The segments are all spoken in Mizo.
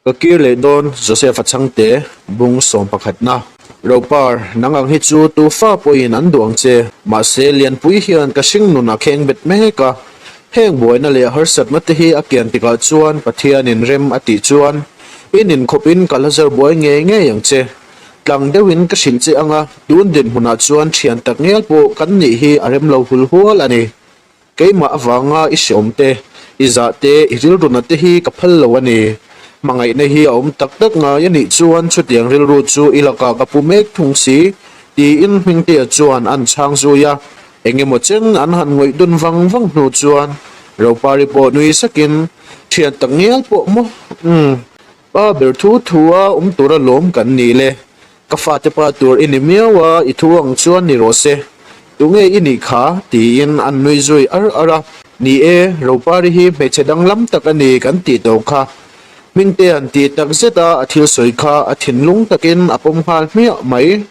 Ka kir leh dawn Joseph-a chhangte bung sawm pakhatna. Ropar, nang ang hi chu tu fa pawhin an duh ang che. Mahse, Lianpui hian ka hringnun a kheng bet mek a. Heng buaina leh harsatna te hi a kian tikah chuan Pathianin rem a tih chuan i nin khawpin ka la zar buai ngei ngei ang che. Tlang deuhin ka hrilh che ang a, tun dinhmunah chuan thian tak ngial pawh kan nih hi a rem lo hul hual a ni. Keimah avanga i hreawm te, i zah te, i rilruna te hi ka phal lo a ni. Hmangaihna hi a awm tak tak ngai a nih chuan chutiang rilru chu i lakah ka pu mek thung si, tiin Hmingtea chuan an chhang zui a. Eng emaw chen an han ngawih dun vang vang hnu chuan Ropari pawh nui sakin, Thian tak ngial pawh maw? Umm, pa ber thu thu a awm tura lawm kan nih le. Ka fate pa tur i ni miau a, i thu ang chuan ni rawh se. Tunge i nih kha? tiin an nui zui ar ar a. Ni e, Ropari hi hmeichhe danglam tak a ni kan tih tawh kha. Hmingtea'n tih tak zet a a thil sawi kha a thinlung takin a pawm nghal hmiah mai.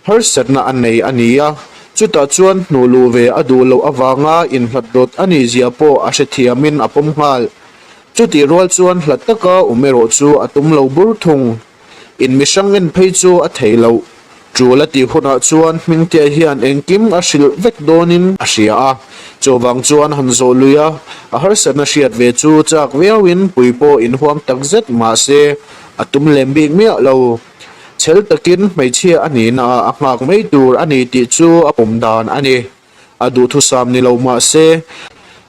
Harsatna a nei a ni a, chutah chuan hnuh luh ve a duh loh avanga inhlat rawt a nih zia pawh a hrethiamin a pawm nghal. Chutih rual chuan hlat taka awm erawh chu a tum lo bur thung. In mihrang en phei chu a theih loh. Tul a tih hunah chuan Hmingtea hian engkim a hrilh vek dawnin a hria a. Chuvang chuan han zawh lui a, a harsatna hriat ve chu chak viauin pui pawh inhuam takzet mahse a tum lem bik miah lo. Chhel takin hmeichhia a nihna ah a nghak mai tur a ni tih chu a pawm dan a ni. A duhthusam ni lo mah se,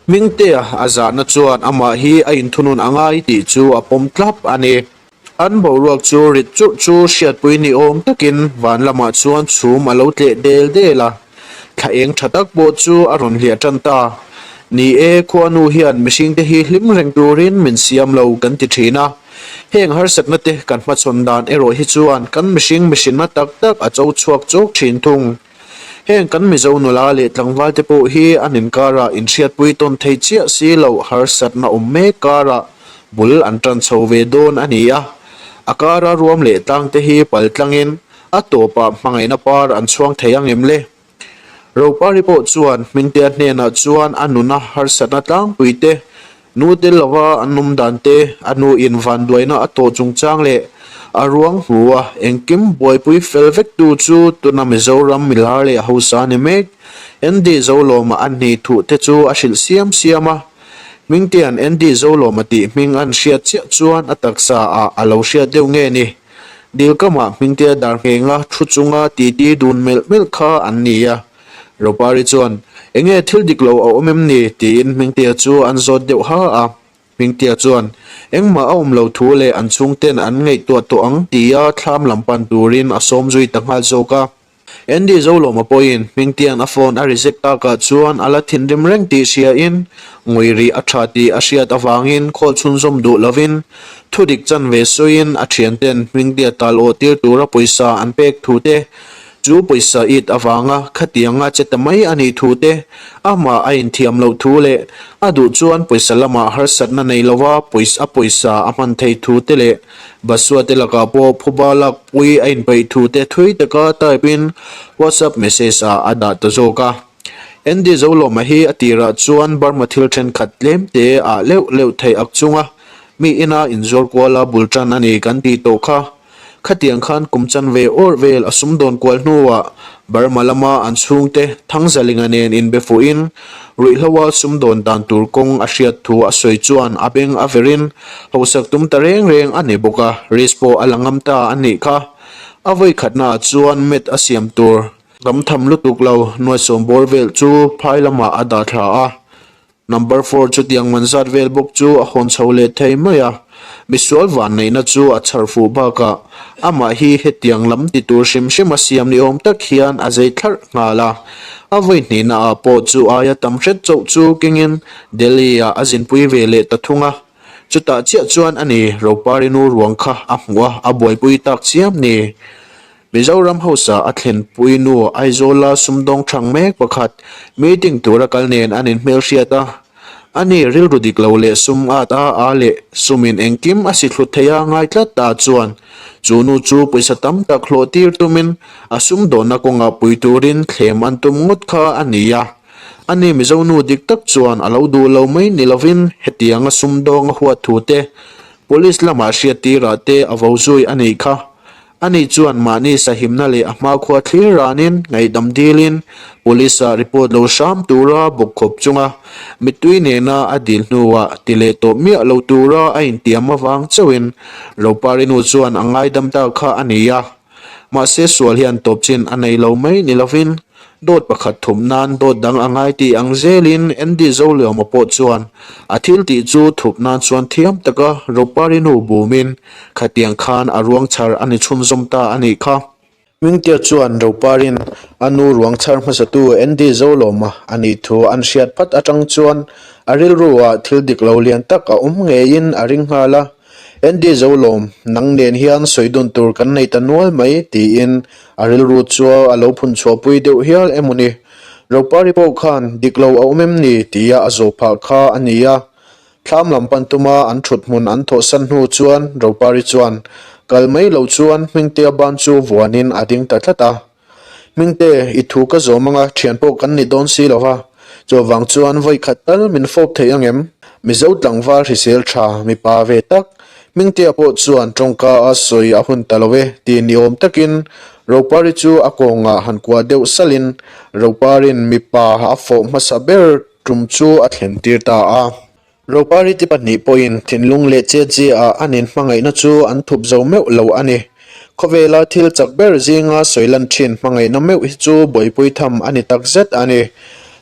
Hmingtea a zahna chuan amah hi a inthunun a ngai tih chu a pawm tlap a ni. An boruak chu rit churh chu hriatpui ni awm takin van lamah chuan chhum a lo tleh del del a, thla eng tha tak pawh chu a rawn hliah tan ta. Ni e, khuanu hian mihringte hi hlim reng turin min siam lo kan ti thin a. Heng harsatna te kan hmachhawn dan erawh hi chuan kan mihring mihrinna tak tak a cho chhuak chawk thin thung. Heng kan Mizo nula leh tlangval te pawh hi an inkarah inhriatpui tawn thei chiah si loh harsatna awm mek karah bul an tan chho ve dawn a ni a. A kara ruam leh tlang te hi pal tlangin a tawpah hmangaihna par an chhuang thei ang em le? Ropari pawh chuan Hmingtea hnenah chuan a nuna harsatna tlangpui te Nu tel lova an awm dan te, a nu in vanduaina a tawh chungchang leh a ruang hmu a engkim buaipui fel vek tu chu tuna Mizoram milar leh hausa ni mek Andy Zolawma a hni thuh te chu a hrilh siam siam a. Hmingtea'n Andy Zolawma tih hming an hriat chiah chuan a taksa ah a lo hriat deuh nge ni? Dilkamah Hmingtea dar nghenga thu chunga titi dun melh melh kha an ni a. Ropari chuan, Enge thil dik lo a awm em ni? tiin Hmingtea chu an zawt deuh ha a. Hmingtea chuan, Engmah a awm lo thu leh an chhungten an ngaihtuah tawh ang tia thlam lam pan turin a sawm zui ta nghal zawk a. Andy Zolawma pawhin Hmingtea'n a phone a reject takah chuan a la thinrim reng tih hriain ngawih rih a tha tih a hriat avangin call chhunzawm duh lovin thudik chanve sawiin a thianten Hmingtea tal awh tir tura pawisa an pek thu te Chu pawisa it avanga khatianga che ta mai a nih thu te, amah a inthiam loh thu leh a duh chuan pawisa lamah harsatna nei lova a pawisa a hman thei thu te leh Basua te lakah pawh phuba lakpui a inpeih thu te thui taka type in WhatsApp message ah a dah ta zawk a. Andy Zolawma hi a tirah chuan Burma thil thenkhat tlem te ah leuh leuh theih ak chunga mi ina inzuar kuala bul tan a ni kan tih tawh kha. Khatiang khan kum chanve awrh vel a sumdawn kual hnuah Burma lama an chhungte Thangzalinga nen inbe fuhin ruihhloa sumdawn dan tur kawng a hriat thu a sawi chuan a beng a verin hausak tum ta reng reng a ni bawk a, risk pawh a la ngam ta a nih kha. A vawikhatnaah chuan mat a siam tur tam tham lutuk lo nuaisawm bawr vel chu phai lamah a dah thla a. Number four chutiang man zat vel bawk chu a hawn chho leh thei mai a, misual vanneihna chu a chhar fuh bakah amah hi hetiang lam ti tur hrim hrim a siam ni awm tak hian a zei thlarh nghal a. A vawi hnihna ah pawh chu aia tam hret chauh chu kengin Delhi ah a zinpui ve leh ta thung a. Chutah chiah chuan a ni Ropari nu ruang kha a hmuh a, a buaipui tak chiam ni. Mizoram hausa a thlenpui nu Aizawla sumdawng thang mek pakhat meeting tura kal nen an inhmelhriat a, ani rilru dik lo leh sum at a a leh sumin engkim a si thlut thei a ngai tlat ta chuan chu nu chu pawisa tam tak hlawh tir tumin a sumdawnna kawngah pui turin thlem an tum ngawt kha a ni a. Ani Mizo nu dik tak chuan a lo duh lo mai ni lovin hetianga sumdawng a huat thu te. Police lamah hriattirah te a vo zui a nih kha. Ani chuan mahni sahimna leh a hmakhua thlir ranin ngaihdam dilin Police-ah report lo hram tura bawk khawp chunga mittui nena a dil hnuah ti leh tawh miah lo tura a intiam avang chauhin Ropari nu chuan a ngaidam ta kha a ni a. Mahse sual hian tawp chin a nei lo mai ni lovin dawt pakhat thup nan dawt dang a ngai tih ang zelin Andy Zoliawma pawh chuan a thil tih chu thup nan chuan thiam taka Ropari nu bumin khatiang khan a ruang chhar a ni chhunzawm ta a nih kha. Hmingtea chuan Roparin a nu ruang chhar hmasatu Andy Zolawma a nih thu an hriat phat atang chuan a rilru ah thil dik lo lian tak a awm ngeiin a ring nghal a. Andy Zolawm, nang nen hian sawi dun tur kan nei ta nual mai tiin a rilru chu a lo phun chhuahpui deuh hial emaw ni. Ropari pawh khan dik lo a awm em ni tia a zawh phah kha a ni a. Thlam lam pan tuma an thut hmun an thawhsan hnu chuan Ropari chuan kal mai lo chuan Hmingtea ban chu vuanin a ding ta tlat a. Hmingte, i thu ka zawm anga thian pawh kan ni dawn si lo va, chuvang chuan vawi khat tal min fawp thei angem? Mizo tlangval hrisel tha mipa ve tak Hmingtea pawh chuan tawngka a sawi a hun ta lo e tih ni awm takin Ropari chu a kawngah han kuah deuh salhin Roparin mipa a fawh hmasa ber tum chu a thlen tir ta a. Ropari te pahnih pawhin thinlung leh chetzi ah an inhmangaihna chu an thup zo meuh lo a ni. Khawvela thil chak ber zinga sawi lan thin hmangaihna meuh hi chu buaipui tham a ni tak zet a ni.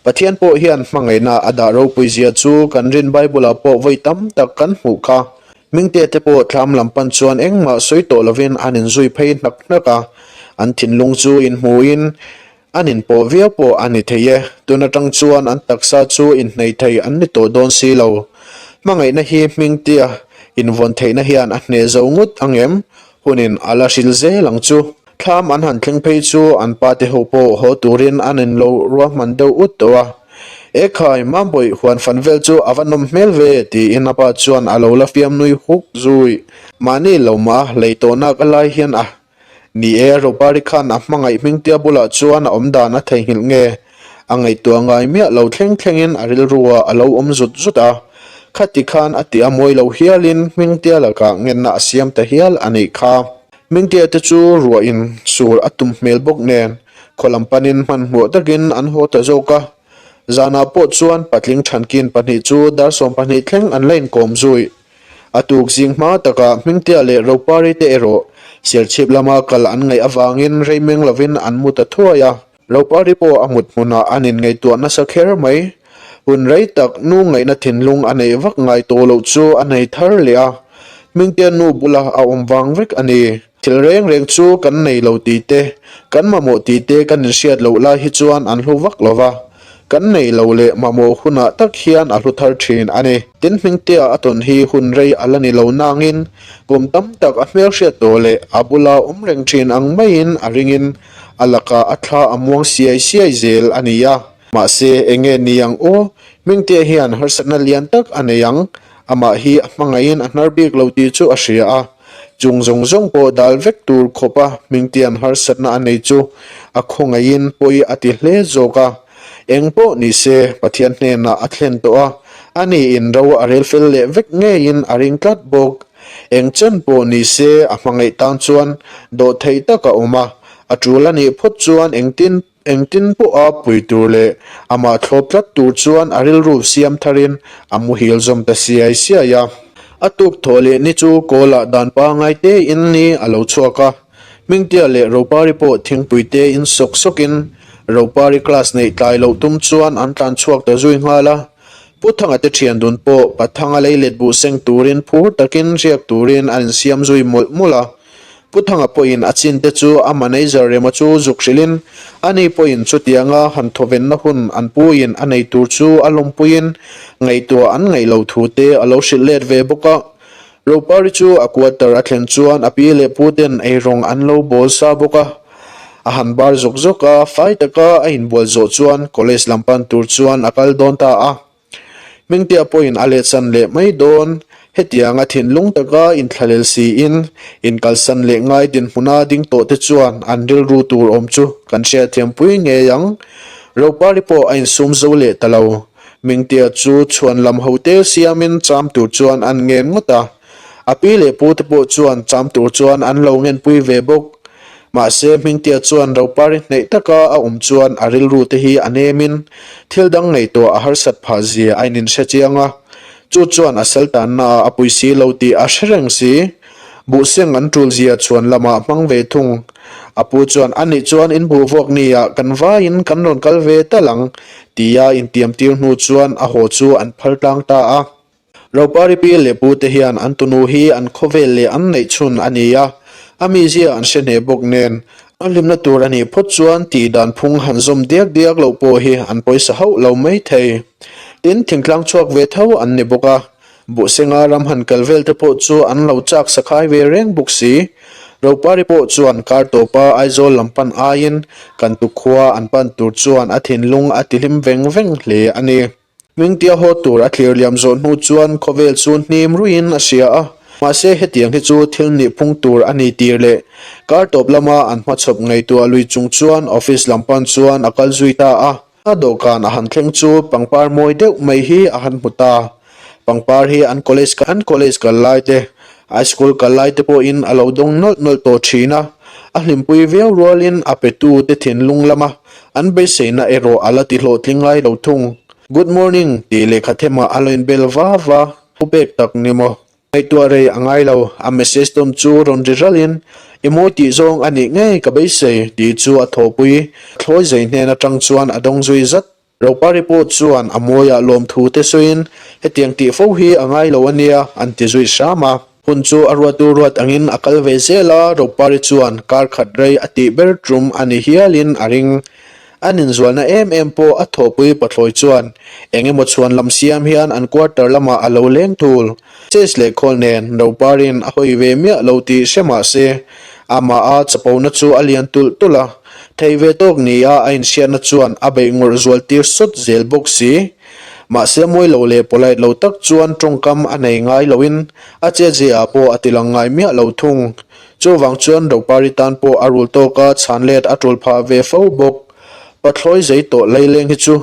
Pathian pawh hian hmangaihna a dah ropui zia chu kan rin Bible ah pawh vawi tam tak kan hmuh kha. Hmingte te pawh thlam lam pan chuan engmah sawi tawh lovin an inzui phei hnak hnak a, an thinlung chu inhmuhin An inpawh viau pawh a ni thei e, tun atang chuan an taksa chu inhnei thei an ni tawh dawn si lo. Hmangaihna hi hmingtia invawn theihna hian a hneh zo ngut ang em? Hunin a la hril zel ang chu. Thlam an han thleng phei chu an pa te ho pawh haw turin an inlo ruahman deuh ut tawh a. Ekhai, Mambawih huan fan vel chu a va nawm hmel ve tiin a pa chuan a lo la fiam nui huk zui. Mahni lo mah a lei tawhnak a lai hian a Ni e, Ropari khan a hmangaih Hmingtea bulah chuan a awm dan a theihnghilh nge? A ngaihtuah ngai miah lo thleng thlengin a rilruah a lo awm zut zut a. Khati khan a tih a mawi lo hialin Hmingtea lakah ngenna a siam ta hial a nih kha. Hmingtea te chu ruahin sur a tum hmel bawk nen khaw lam panin hmanhmawh takin an haw ta zawk a. Zanah pawh chuan patling thankin pahnih chu dar 12 thleng an la inkawm zui. A tuk zing hma takah Hmingtea leh Ropari te erawh Serchhip lama kal an ngaih avangin rei meng lovin an mu ta thuai a. Ropari pawh a mut hmunah an inngaihtuah nasa kher mai. Hun rei tak nu ngaihna thinlung a neih vak ngai tawh loh chu a nei thar leh a. Hmingtea nu bula a awm vang vek a ni. Thil reng reng chu kan nei lo tih te, kan mamawh tih te kan inhriat loh lai hi chuan an hlu vak lo va, kan nei lo leh mamawh hunah tak hian a hlu thar thin a ni. Tin Hmingtea a tawn hi hun rei a la ni lo nangin kum tam tak a hmelhriat tawh leh a bula awm reng thin ang maiin a ringin a lakah a thla a muang siai siai zel a ni a. Mahse eng nge ni ang aw? Hmingtea hian harsatna lian tak a nei ang. Amah hi a hmangaihin a hnar bik lo tih chu a hria a. Chung zawng zawng pawh dal vek tur khawpa Hmingtian harsatna a nei chu a khawngaihin pawi a ti hle zawk a. Eng pawh ni se, Pathian hnenah a thlen tawh a, ani in ro a rel fel leh vek ngeiin a ring tlat bawk. Eng chen pawh ni se, a hmangaih tan chuan dawhtheih tak a awm a, a tul a nih phawt chuan engtin Engtin pawha pui tur leh amah thlawp tlat tur chuan a rilru siam tharin a muhil zawm ta siai siai a. A tuk thawh leh ni chu kawlah dan pangai tein ni a lo chhuak a, Hmingtea leh Ropari pawh thingpui tein sawk sawkin Ropari class neih tlai loh tum chuan an tlan chhuak ta zui nghal a. Pu Thanga te thian dun pawh Pathanga leilet buh seng turin phur takin riak turin an insiam zui mawlh mawlh a. Pu Thanga pawhin a chin te chu a manager Rema chu zuk hrilhin ani pawhin chutianga han thawvenna hun an puiin a nei tur chu a lawmpuiin ngaihtuah an ngaih lo thu te a lo hrilh let ve bawk a. Ropari chu a quarter a thlen chuan a pi leh pu ten eirawng an lo bawl sa bawk a. A han bar zawk zawk a, fai taka a inbual zawh chuan college lam pan tur chuan a kal dawn ta a. Hmingtea pawhin a letsan leh mai dawn. Hetianga thinlung taka inthlahlel siin inkalsan leh ngai dinhmuna ding tawh te chuan an rilru tur awm chu kan hriatthiampui ngei ang. Ropari pawh a insum zo leh ta lo. Hmingtea chu chhuan lam hote siamin cham tur chuan an ngen ngawt a. A pi leh pu te pawh chuan cham tur chuan an lo ngenpui ve bawk. Mahse Hmingtea chuan Ropari hneih taka a awm chuan a rilru te hi a nemin thil dang ngaihtuah a harsat phah zia a ininhre chiang a. Chu chuan a sal tanna ah a pui si lo tih a hre reng si. Buhseng an tul zia chhuan lamah hmang ve thung. A pu chuan a nih chuan in buh vuak ni ah kan vaiin kan rawn kal ve tal ang tia intiam tir hnu chuan a haw chu an phal tlang ta a. Ropari pi leh pu te hian an tunu hi an khawvel leh an neih chhun a ni a, a mizia an hre hneh bawk nen an hlimna tur a nih phawt chuan tih dan phung han zawm diak diak loh pawh hi an pawisa hauh lo mai thei. Tin, thingtlang chhuak ve tho an ni bawk a, Buhsenga ram han kal vel te pawh chu an lo chak sakhai ve reng bawk si. Ropari pawh chuan kar tawpa Aizawl lam pan aiin kan tukhua an pan tur chuan a thinlung a tihlim veng veng hle a ni. Hmingtia haw tur a thlir liam zawh hnu chuan khawvel chu hnim ruiin a hria a, mahse hetiang hi chu thil nih phung tur a ni tir leh kar tawp lama an hmachhawp ngaihtuah lui chung chuan office lam pan chuan a kal zui ta a. A dawhkan a han thleng chu pangpar mawi deuh mai hi a han hmu ta. Pangpar hi an college an college kal lai te, high school kal lai te pawhin a lo dawng nawlh nawlh tawh thin a, a hlimpui viau rualin a petu te thinlung lama An beiseina erawh a la ti hlawhtling ngai lo thung. Good morning tih lehkha themah a lo inbel va va, pu pek tak ni maw? Ngaihtuah rei a ngai lo, a message tawn chu rawn ri ralhin, I mawi tih zawng a nih ngei ka beisei tih chu a thawhpui thlawi zei hnen atang chuan a dawng zui zat. Ropari pawh chuan a mawiah lawmthu te sawiin, Hetiang tih fo hi a ngai lo a nia, an ti zui hram a. Hun chu a ruatu ruat angin a kal ve zel a, Ropari chuan kar khat rei a tih ber tum a ni hialin a ring. An inzualna em em pawh a thawhpui pathlawi chuan eng emaw chhuan lam siam hian an quarter lamah a lo leng thul. Chase leh khawl nen Roparin a hawi ve miah lo tih hre mah se, amah a chapona chu a lian tulh tulh a, thei ve tawk nia a inhriatna chuan a beih ngawrh zual tir sawt zel bawk si. Mahse mawi lo leh polite lo tak chuan tawngkam a nei ngai loin a chetzia ah pawh a tilang ngai miah lo thung. Chuvang chuan Ropari tan pawh a rul tawka chhan let a tul phah ve fo bawk. Pathlawi zei tawh laileng hi chu.